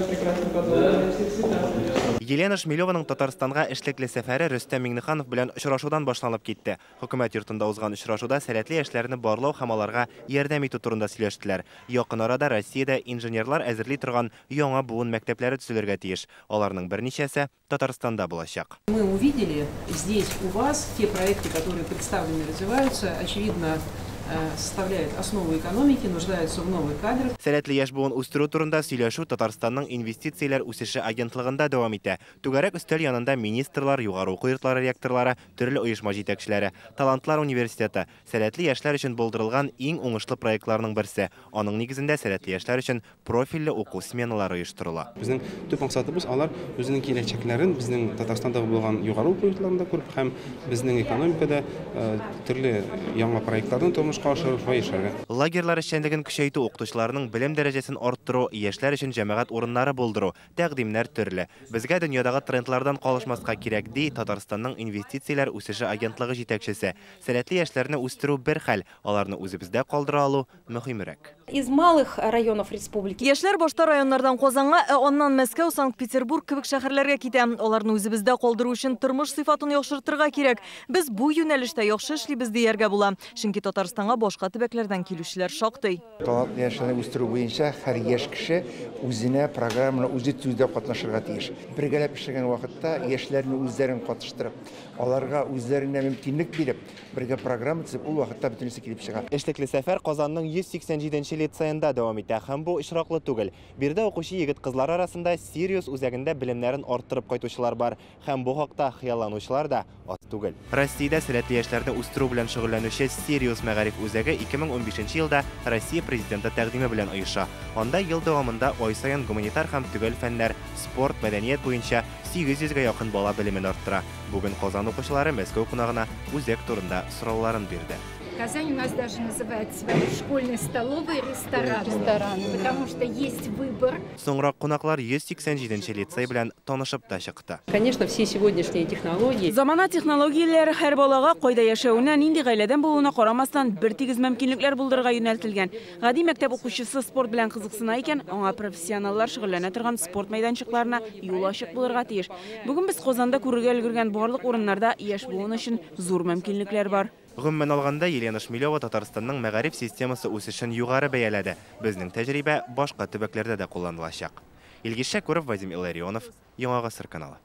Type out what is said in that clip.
Уже прекрасно подобраны все цвета. Елена Шмелеваның Татарстанга эшлекле сәфәре Рөстәм Миңнеханов белән очрашудан башланып китте. Хөкүмәт йортында узган очрашуда сәләтле яшьләрне барлау һәм аларга ярдәм итү турында сөйләштеләр. Якын арада Россиядә инженерлар әзерли торган яңа буын мәктәпләре төзелергә тиеш. Аларның берничәсе Татарстанда булачак. Мы увидели здесь у вас те проекты, которые представлены, развиваются, очевидно, составляют основу экономики, нуждаются в новых кадрах. Сәләтле яшь буын үстерү турында сөйләшү Татарстанның инвестицияләр үсеше агентлыгында дәвам итә. Түгәрәк өстәл янында министрлар, югары уку йортлары ректорлары, төрле оешма җитәкчеләре. Талантлар университеты сәләтле яшьләр өчен булдырылган иң уңышлы проектларның берсе. Аның нигезендә сәләтле яшьләр өчен профильле уку сменалары оештырыла. Безнең төп максатыбыз алар үзенең киләчәкләрен безнең Татарстанда булган югары уку йортларында күреп һәм безнең экономикада төрле яңа проектларны тормышка ашырып шулай яшәргә. Лагерьлар эшчәнлеген көчәйтү, укытучыларның белем дәрәҗәсен арттыру, яшьләр өчен җәмәгать урыннары булдыру, тәкъдимнәр төрле. Безгә дөньядагы трендлардан калышмаска кирәк, ди Татарстанның инвестицияләр үсеше агентлыгы җитәкчесе. Сәләтле яшьләрне үстерү бер хәл, аларны үзебездә калдыра алу мөһимрәк. Из малых районов республики. Яшьләр башта районнардан Казанга, ә аннан Мәскәү, Санкт-Петербург кебек шәһәрләргә китә. Аларны үзебездә калдыру өчен тормыш сыйфатын яхшыртырга кирәк. Без бу юнәлештә яхшы эшлибез дияргә була. Чөнки Татарстанга башка төбәкләрдән килүчеләр шактый. Талантлы яшьләрне үстерү буенча һәр яшь кеше үзенә программаны үзе төзүдә катнашырга тиеш. Бергәләп эшләгән вакытта яшьләрне үзләрен катыштырып, аларга үзләренә мөмкинлек биреп, бергә программа төзеп, ул вакытта бөтенесе килеп чыга. Эшлекле сәфәр Казанның 187 лицеенда дәвам итә һәм бу очраклы түгел. Биредә укучы егет-кызлар арасында Сириус үзәгендә белемнәрен арттырып кайтучылар бар һәм бу хакта хыялланучылар да аз түгел. Россиядә сәләтле яшьләрне үстерү белән шөгыльләнүче Сириус мәгариф үзәге 2015 елда Россия президенты тәкъдиме белән оеша. Анда ел дәвамында ай саен гуманитар һәм төгәл фәннәр, спорт, мәдәният буенча 800гә якын бала белемен арттыра. Бүген Казан укучылары Мәскәү кунагына үзәк турында сорауларын бирде. Казань у нас даже называет свои школьные столовые рестораны, потому что есть выбор. Соңрак кунаклар 187 лицей белән танышып та чыкты. Конечно, все сегодняшние технологии. Замана технологияләре һәр балага кайда яшәвенә, нинди гаиләдән булуына карамастан бер тигез мөмкинлекләр булдырырга юнәлтелгән. Гади мәктәп укучысы спорт белән кызыксына икән, аңа профессионаллар шөгыльләнә торган спорт мәйданчыкларына юл ачык булырга тиеш. Бүген без Казанда күрергә өлгергән барлык урыннарда яшь буын өчен зур мөмкинлекләр бар. Гомумән алганда, Елена Шмелева Татарстанның мәгариф системасы үсешен югары бәяләде. Безнең тәҗрибә башка төбәкләрдә дә кулланылачак. Илгиз Шәкүров, Вадим Илларионов, Яңа Гасыр каналы.